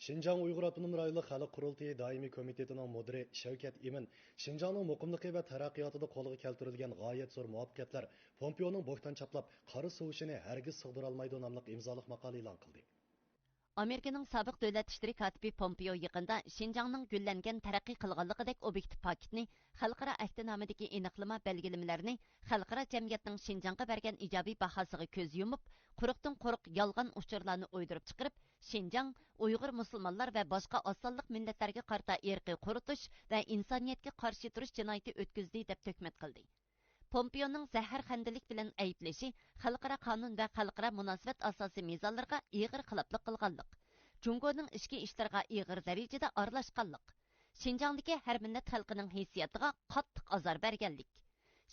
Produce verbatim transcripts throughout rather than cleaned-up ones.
شىنجاڭ ئۇيغۇر ئاپتونوم رايونلۇق خەلق قۇرۇلتىيى دائىمىي كومىتېتىنىڭ مۇدىرى شەۋكەت ئىمىن شىنجاڭنىڭ مۇقىملىقى ۋە تەرەققىياتىدا قولغا كەلتۈرۈلگەن غايەت زور مۇۋەپپەقىيەتلەر پومپېئونىڭ بوھتان چاپلاپ قارا سۇۋۇشىنى ھەرگىز سىغدۇرالمايدۇ ناملىق ئىمزالىق ماقالە ئېلان قىلدى. ئامېرىكىنىڭ سابىق دۆلەت ئىشلىرى كاتىپى پومپېئو يېقىندا شىنجاڭنىڭ گۈللەنگەن، تەرەققىي قىلغانلىقىدەك ئوبيېكتىپ پاكىتنى خەلقئارا ئەھدىنامىدىكى ئېنىقلىما، بەلگىلىمىلەرنى خەلقئارا جەمئىيەتنىڭ شىنجاڭغا بەرگەن ئىجابىي باھاسىغا كۆز يۇمۇپ، قۇرۇقتىن قۇرۇق يالغان ئۇچۇرلارنى ئويدۇرۇپ چىقىرىپ، شىنجاڭ، ئۇيغۇر مۇسۇلمانلار ۋە باشقا ئاز سانلىق مىللەتلەرگە قارىتا ئىرقىي قۇرۇتۇش ۋە ئىنسانىيەتكە قارشى تۇرۇش جىنايىتى ئۆتكۈزدى، دەپ تۆھمەت قىلدى. پومپېئونىڭ زەھەرخەندىلىك بىلەن ئەيىبلىشى خەلقئارا قانۇن ۋە خەلقئارا مۇناسىۋەت ئاساسىي مىزانلىرىغا ئېغىر خىلاپلىق قىلغانلىق، جۇڭگونىڭ ئىچكى ئىشلىرىغا ئېغىر دەرىجىدە ئارىلاشقانلىق، شىنجاڭدىكى ھەر مىللەت خەلقىنىڭ ھېسسىياتىغا قاتتىق ئازار بەرگەنلىك.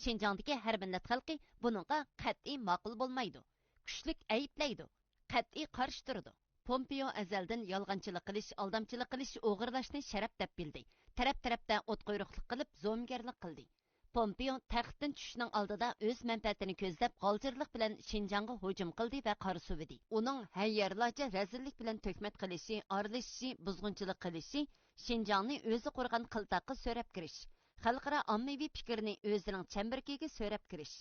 شىنجاڭدىكى ھەر مىللەت خەلقى بۇنىڭغا قەتئىي ماقۇل بولمايدۇ، كۈچلۈك ئەيىبلەيدۇ، قەتئىي قارشى تۇرىدۇ. پومپېئو ئەزەلدىن يالغانچىلىق قىلىش، ئالدامچىلىق قىلىش، ئوغرىلاشنى شەرەپ دەپ بىلدى. تەرەپ-تەرەپتە ئوتقۇيرۇقلۇق قىلىپ، زومىگەرلىك قىلدى. پومپېئو تەختتىن چۈشۈشنىڭ ئالدىدا ئۆز مەنپەئەتىنى كۆزلەپ، غالجىرلىق بىلەن شىنجاڭغا ھۇجۇم قىلدى ۋە قارا سۇۋىدى. ئۇنىڭ ھەييارلارچە رەزىللىك بىلەن تۆھمەت قىلىشى، ئارىلىشىشى، بۇزغۇنچىلىق قىلىشى، شىنجاڭنى ئۆزى قۇرغان قىلتاققا سۆرەپ كىرىش، خەلقئارا ئاممىۋى پىكىرنى ئۆزىنىڭ چەمبىرىكىگە سۆرەپ كىرىش،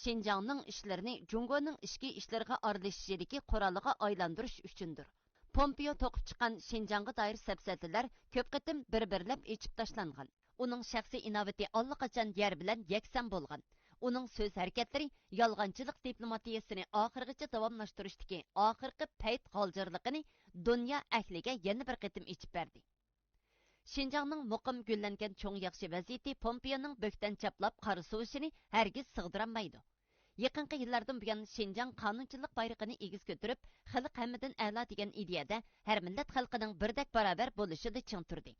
شىنجاڭنىڭ ئىشلىرىنى جۇڭگونىڭ ئىچكى ئىشلىرىغا ئارىلىشىشىدىكى قورالىغا ئايلاندۇرۇش ئۈچۈندۇر. پومپېئو توقۇپ چىققان شىنجاڭغا دائىر سەپسەتىلەر كۆپ قېتىم بىر-بىرلەپ ئېچىپ تاشلانغان. ئۇنىڭ شەخسىي ئىناۋىتى ئاللىقاچان يەر بىلەن يەكسان بولغان. ئۇنىڭ سۆز ھەرىكەتلىرى يالغانچىلىق دىپلوماتىيىسىنى ئاخىرغىچە داۋاملاشتۇرۇشتىكى ئاخىرقى پەيت غالجىرلىقىنى دۇنيا ئەھلىگە يەنە بىر قېتىم ئېچىپ بەردى. شىنجاڭنىڭ مۇقىم، گۈللەنگەن، چوڭ، ياخشى ۋەزىيىتى پومپېئونىڭ بۆھتان چاپلاپ قارا سۇۋۇشىنى ھەرگىز سىغدۇرالمايدۇ. يېقىنقى يىللاردىن بۇيان، شىنجاڭ قانۇنچىلىق بايرىقىنى ئېگىز كۆتۈرۈپ، خەلق ھەممىدىن ئەلا دېگەن ئىدىيەدە ھەر مىللەت خەلقىنىڭ بىردەك باراۋەر بولۇشىدا چىڭ تۇردى.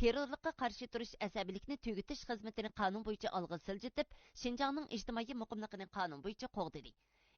تېررورلۇققا قارشى تۇرۇش، ئەسەبىيلىكنى تۈگىتىش خىزمىتىنى قانۇن بويىچە ئالغا سىلجىتىپ، شىنجاڭنىڭ ئىجتىمائىي مۇقىملىقىنى قانۇن بويىچە قوغدىدى.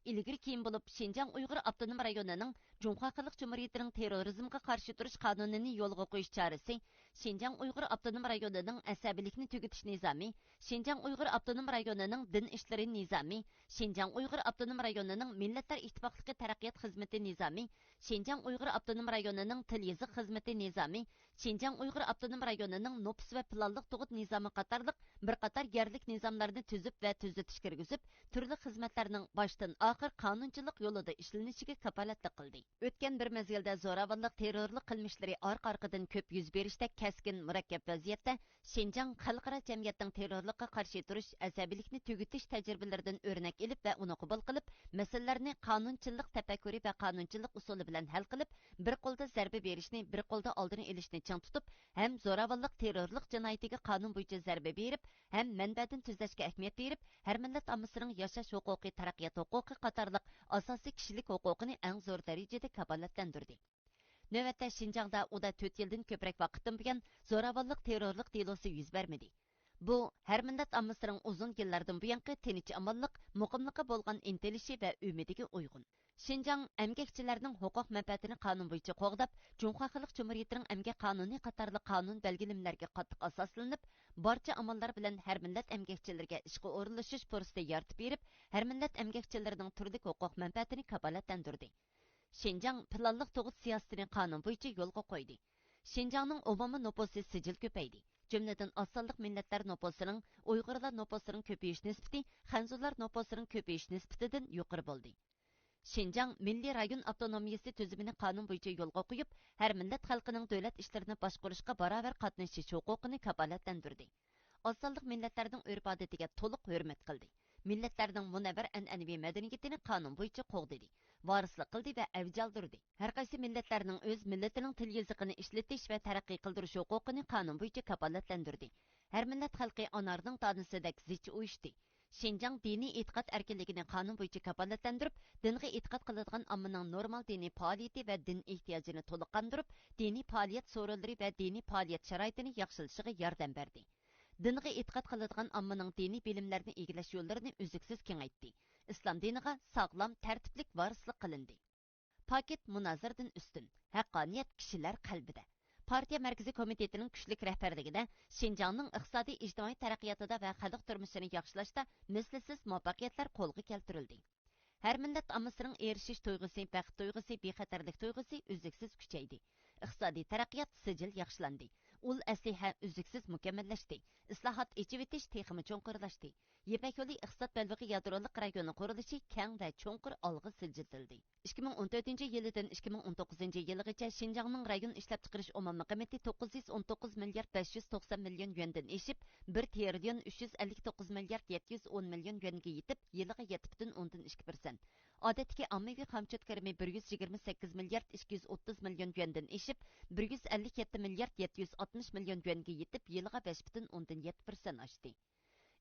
ئىلگىرى كېيىن بولۇپ، شىنجاڭ ئۇيغۇر ئاپتونوم رايونىنىڭ جۇڭخۇا خەلق جۇمھۇرىيىتىنىڭ تېررورىزمغا قارشى تۇرۇش قانۇنىنى يولغا قويۇش چارىسى، شىنجاڭ ئۇيغۇر ئاپتونوم رايونىنىڭ ئەسەبىيلىكنى تۈگىتىش نىزامى، شىنجاڭ ئۇيغۇر ئاپتونوم رايونىنىڭ دىن ئىشلىرى نىزامى، شىنجاڭ ئۇيغۇر ئاپتونوم رايونىنىڭ مىللەتلەر ئىتتىپاقلىقى تەرەققىيات خىزمىتى نىزامى، شىنجاڭ ئۇيغۇر ئاپتونوم رايونىنىڭ تىل يېزىق خىزمىتى نىزامى، شىنجاڭ ئۇيغۇر ئاپتونوم رايونىنىڭ نوپۇس ۋە پىلانلىق تۇغۇت نىزامى قاتارلىق بىر قاتار يەرلىك نىزاملارنى تۈزۈپ ۋە تۈزىتىش كىرگۈزۈپ، تۈرلۈك خىزمەتلەرنىڭ باشتىن ئاخىر قانۇنچىلىق يولىدا ئىشلىنىشىگە كاپالەتلىك قىلدى. ئۆتكەن بىر مەزگىلدە زوراۋانلىق، تېررورلۇق قىلمىشلىرى ئارقا-ئارقىدىن كۆپ يۈز بېرىشتەك كەسكىن، مۇرەككەپ ۋەزىيەتتە، شىنجاڭ خەلقئارا جەمئىيەتنىڭ تېررورلۇققا قارشى تۇرۇش، ئەسەبىيلىكنى تۈگىتىش تەجرىبىلىرىدىن ئۆرنەك ئېلىپ ۋە ئۇنى قوبۇل قىلىپ، مەسىلىلەرنى قانۇنچىلىق تەپەككۇرى ۋە قانۇنچىلىق ئۇسۇلى بىلەن ھەل قىلىپ، بىر قولدا زەربە بېرىشنى، بىر قولدا ئالدىنى ئېلىشنى چىڭ تۇتۇپ، ھەم زوراۋانلىق، تېررورلۇق جىنايىتىگە قانۇن بويىچە زەربە بېرىپ، ھەم مەنبەدىن تۈزەشكە ئەھمىيەت بېرىپ، ھەر مىللەت ئاممىسىنىڭ ياشاش ھوقۇقى، تەرەققىيات ھوقۇقى قاتارلىق ئاساسىي كىشىلىك ھوقۇقىنى ئەڭ زور دەرىجىدە كاپالەتلەندۈردى. نۆۋەتتە شىنجاڭدا ئۇدا تۆت يىلدىن كۆپرەك ۋاقىتتىن بۇيان زوراۋانلىق، تېررورلۇق دېلوسى يۈز بەرمىدى. بۇ، ھەر مىللەت ئاممىسىنىڭ ئۇزۇن يىللاردىن بۇيانقى تىنچ-ئامانلىق، مۇقىملىققا بولغان ئىنتىلىشى ۋە ئۈمىدىگە ئۇيغۇن. شىنجاڭ ئەمگەكچىلەرنىڭ ھوقۇق مەنپەئەتىنى قانۇن بويىچە قوغداپ، جۇڭخۇا خەلق جۇمھۇرىيىتىنىڭ ئەمگەك قانۇنى قاتارلىق قانۇن بەلگىلىمىلەرگە قاتتىق ئاساسلىنىپ، بارچە ئاماللار بىلەن ھەر مىللەت ئەمگەكچىلىرىگە ئىشقا ئورۇنلىشىش پۇرسىتى يارىتىپ بېرىپ، ھەر مىللەت ئەمگەكچىلىرىنىڭ تۈرلۈك ھوقۇق مەنپەئەتىنى كاپالەتلەندۈردى. شىنجاڭ پىلانلىق تۇغۇت سىياسىتىنى قانۇن بويىچە يولغا قويدى. شىنجاڭنىڭ ئومۇمىي نوپۇسى سىجىل كۆپەيدى. جۈملىدىن ئاز سانلىق مىللەتلەر نوپۇسىنىڭ، ئۇيغۇرلار نوپۇسىنىڭ كۆپىيىش نىسبىتى خەنزۇلار نوپۇسىنىڭ كۆپىيىش نىسبىتىدىن يۇقىرى بولدى. شىنجاڭ مىللىي رايون ئاپتونومىيىسى تۈزۈمىنى قانۇن بويىچە يولغا قويۇپ، ھەر مىللەت خەلقىنىڭ دۆلەت ئىشلىرىنى باشقۇرۇشقا باراۋەر قاتنىشىش ھوقۇقىنى كاپالەتلەندۈردى. ئاز سانلىق مىللەتلەرنىڭ ئۆرپ-ئادىتىگە تولۇق ھۆرمەت قىلدى. مىللەتلەرنىڭ مۇنەۋۋەر ئەنئەنىۋى مەدەنىيىتىنى قانۇن بويىچە قوغدىدى، ۋارىسلىق قىلدى ۋە ئەۋج ئالدۇردى. ھەر قايسى مىللەتلەرنىڭ ئۆز مىللىتىنىڭ تىل يېزىقىنى ئىشلىتىش ۋە تەرەققىي قىلدۇرۇش ھوقۇقىنى قانۇن بويىچە كاپالەتلەندۈردى. ھەر مىللەت خەلقى ئانارنىڭ دانىسىدەك زىچ ئۇيۇشتى. شىنجاڭ دىنىي ئېتىقاد ئەركىنلىكىنى قانۇن بويىچە كاپالەتلەندۈرۈپ، دىنغا ئېتىقاد قىلىدىغان ئاممىنىڭ نورمال دىنىي پائالىيىتى ۋە دىن ئېھتىياجىنى تولۇق قاندۇرۇپ، دىنىي پائالىيەت سورۇنلىرى ۋە دىنىي پائالىيەت شارائىتىنى ياخشىلىشىغا ياردەم بەردى. دىنغا ئېتىقاد قىلىدىغان ئاممىنىڭ دىنىي بىلىملەرنى ئىگىلەش يوللىرىنى ئۈزلۈكسىز كېڭەيتتى. ئىسلام دىنىغا ساغلام، تەرتىپلىك ۋارىسلىق قىلىندى. پاكىت مۇنازىرىدىن ئۈستۈن، ھەققانىيەت كىشىلەر قەلبىدە. پارتىيە مەركىزىي كومىتېتىنىڭ كۈچلۈك رەھبەرلىكىدە شىنجاڭنىڭ ئىقتىسادىي، ئىجتىمائىي تەرەققىياتىدا ۋە خەلق تۇرمۇشىنى ياخشىلاشتا مىسلىسىز مۇۋەپپەقىيەتلەر قولغا كەلتۈرۈلدى. ھەر مىللەت ئاممىسىنىڭ ئېرىشىش تۇيغۇسى، بەخت تۇيغۇسى، بىخەتەرلىك تۇيغۇسى ئۈزلۈكسىز كۈچەيدى. ئىقتىسادىي تەرەققىيات سىجىل ياخشىلاندى. ئۇل ئەسلىھە ئۈزلۈكسىز مۇكەممەللەشتى. ئىسلاھات، ئېچىۋېتىش تېخىمۇ چوڭقۇرلاشتى. يىپەك يولى ئىقتىساد بەلبېغى يادرولۇق رايونى قۇرۇلۇشى كەڭ ۋە چوڭقۇر ئالغا سىلجىتىلدى. ئىككى مىڭ ئون تۆتىنچى يىلىدىن ئىككى مىڭ ئون توققۇزىنچى يىلىغىچە شىنجاڭنىڭ رايون ئىشلەپچىقىرىش ئومۇمىي قىممىتى توققۇز يۈز ئون توققۇز مىليارد بەش يۈز توقسان مىليون يۈەندىن ئېشىپ، بىر تىرىليون ئۈچ يۈز ئەللىك توققۇز مىليارد يەتتە يۈز ئون مىليون يۈەنگە يېتىپ، يىلىغا يەتتە پۈتۈن ئوندىن ئىككى پىرسەنت. ئادەتتىكى ئاممىۋى خامچوت كىرىمى بىر يۈز يىگىرمە سەككىز مىليارد ئىككى يۈز ئوتتۇز مىليون يۈەندىن ئېشىپ، بىر يۈز ئەللىك يەتتە مىليارد يەتتە يۈز ئاتمىش مىليون يۈەنگە يېتىپ، يىلىغا بەش پۈتۈن ئوندىن يەتتە پىرسەنت ئاشتى.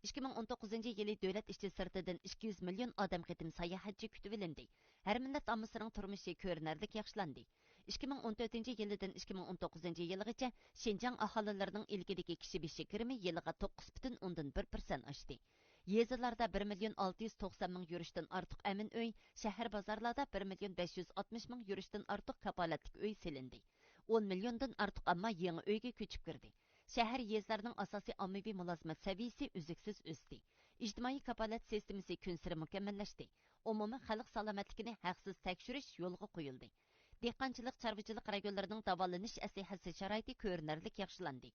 ئىككى مىڭ ئون توققۇزىنچى يىلى دۆلەت ئىچى سىرتىدىن ئىككى يۈز مىليون ئادەم قېتىم ساياھەتچى كۈتۈۋېلىندى. ھەر مىللەت ئاممىسىنىڭ تۇرمۇشى كۆرۈنەرلىك ياخشىلاندى. ئىككى مىڭ ئون تۆتىنچى يىلىدىن ئىككى مىڭ ئون توققۇزىنچى يىلىغىچە شىنجاڭ ئاھالىلىرىنىڭ ئىلكىدىكى كىشى بېشى كىرىمى يىلىغا توققۇز پۈتۈن ئوندىن بىر پىرسەنت ئاشتى. يېزىلاردا بىر مىليون ئالتە يۈز توقسان مىڭ يۈرۈشتىن ئارتۇق ئەمىن ئۆي، شەھەر بازارلاردا بىر مىليون بەش يۈز ئاتمىش مىڭ يۈرۈشتىن ئارتۇق كاپالەتلىك ئۆي سېلىندى. ئون مىليوندىن ئارتۇق ئامما يېڭى ئۆيگە كۆچۈپ كىردى. شەھەر، يېزىلارنىڭ ئاساسىي ئاممىۋى مۇلازىمەت سەۋىيىسى ئۈزلۈكسىز ئۆستى. ئىجتىمائىي كاپالەت سىستېمىسى كۈنسېرى مۇكەممەللەشتى. ئومۇمىي خەلق سالامەتلىكىنى ھەقسىز تەكشۈرۈش يولغا قويۇلدى. دېھقانچىلىق، چارۋىچىلىق رايونلىرىنىڭ داۋالىنىش ئەسلىھەسى شارائىتى كۆرۈنەرلىك ياخشىلاندى.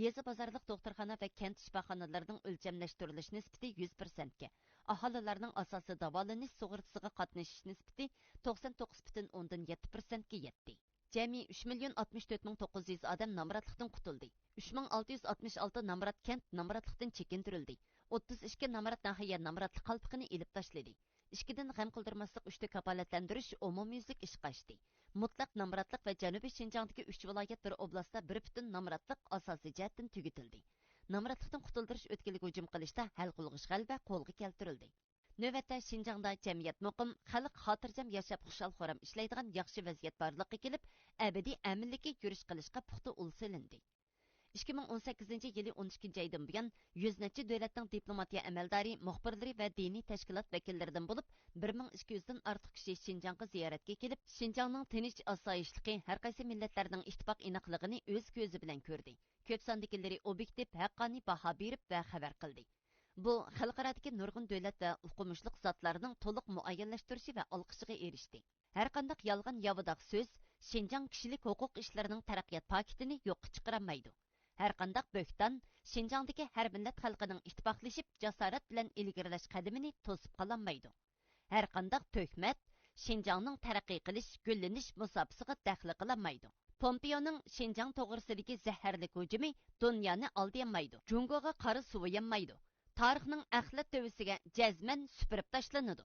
يېزا بازارلىق دوختۇرخانا ۋە كەنت شىپاخانىلىرىنىڭ ئۆلچەملەشتۈرۈلۈش نىسبىتى يۈز پىرسەنتكە، ئاھالىلەرنىڭ ئاساسىي داۋالىنىش سۇغۇرتىسىغا قاتنىشىش نىسبىتى توقسان توققۇز پۈتۈن ئوندىن يەتتە پىرسەنتكە يەتتى. جەمئىي ئۈچ مىليون ئاتمىش تۆت مىڭ توققۇز يۈز ئادەم نامراتلىقتىن قۇتۇلدى. ئۈچ مىڭ ئالتە يۈز ئاتمىش ئالتە نامرات كەنت نامراتلىقتىن چېكىندۈرۈلدى. ئوتتۇز ئىككى نامرات ناھىيە نامراتلىق قالپىقىنى ئېلىپ تاشلىدى. ئىككىدىن، غەم قىلدۇرماسلىق ئۈچتە كاپالەتلەندۈرۈش ئومۇميۈزلۈك ئىشقا ئاشتى. مۇتلەق نامراتلىق ۋە جەنۇبىي شىنجاڭدىكى ئۈچ ۋىلايەت، بىر ئوبلاستتا بىر پۈتۈن نامراتلىق ئاساسىي جەھەتتىن تۈگىتىلدى. نامراتلىقتىن قۇتۇلدۇرۇش ئۆتكىلىگە ھۇجۇم قىلىشتا ھەل قىلغۇچ غەلىبە قولغا كەلتۈرۈلدى. نۆۋەتتە شىنجاڭدا جەمئىيەت مۇقىم، خەلق خاتىرجەم ياشاپ، خۇشال-خۇرام ئىشلەيدىغان ياخشى ۋەزىيەت بارلىققا كېلىپ، ئەبەدىي ئەمىنلىككە يۈرۈش قىلىشقا پۇختا ئۇل سېلىندى. ئىككى مىڭ ئون سەككىزىنچى يىلى ئون ئىككىنچى ئايدىن بۇيان، يۈز نەچچە دۆلەتنىڭ دىپلوماتىيە ئەمەلدارى، مۇخبىرلىرى ۋە دىنىي تەشكىلات ۋەكىللىرىدىن بولۇپ، بىر مىڭ ئىككى يۈزدىن ئارتۇق كىشى شىنجاڭغا زىيارەتكە كېلىپ، شىنجاڭنىڭ تىنچ-ئاسايىشلىقى، ھەر قايسى مىللەتلەرنىڭ ئىتتىپاق-ئىناقلىقىنى ئۆز كۆزى بىلەن كۆردى. كۆپ ساندىكىلىرى ئوبيېكتىپ، ھەققانىي باھا بېرىپ ۋە خەۋەر قىلدى. بۇ خەلقئارادىكى نۇرغۇن دۆلەت ۋە ئوقۇمۇشلۇق زاتلارنىڭ تولۇق مۇئەييەنلەشتۈرۈشى ۋە ئالقىشىغا ئېرىشتى. ھەرقانداق يالغان ياۋىداق سۆز شىنجاڭ كىشىلىك ھوقۇق ئىشلىرىنىڭ تەرەققىيات پاكىتىنى يوققا چىقىرالمايدۇ. ھەرقانداق بۆھتان شىنجاڭدىكى ھەر مىللەت خەلقىنىڭ ئىتتىپاقلىشىپ، جاسارەت بىلەن ئىلگىرىلەش قەدىمىنى توسۇپ قالالمايدۇ. ھەرقانداق تۆھمەت شىنجاڭنىڭ تەرەققىي قىلىش، گۈللىنىش مۇساپىسىغا دەخلى قىلالمايدۇ. پومپېئونىڭ شىنجاڭ توغرىسىدىكى زەھەرلىك ھۇجۇمى دۇنيانى ئالدىيالمايدۇ، جۇڭگوغا قارا سۇۋۇيالمايدۇ. تارىخنىڭ ئەخلەت تۆۋىسىگە جەزمەن سۈپۈرۈپ تاشلىنىدۇ.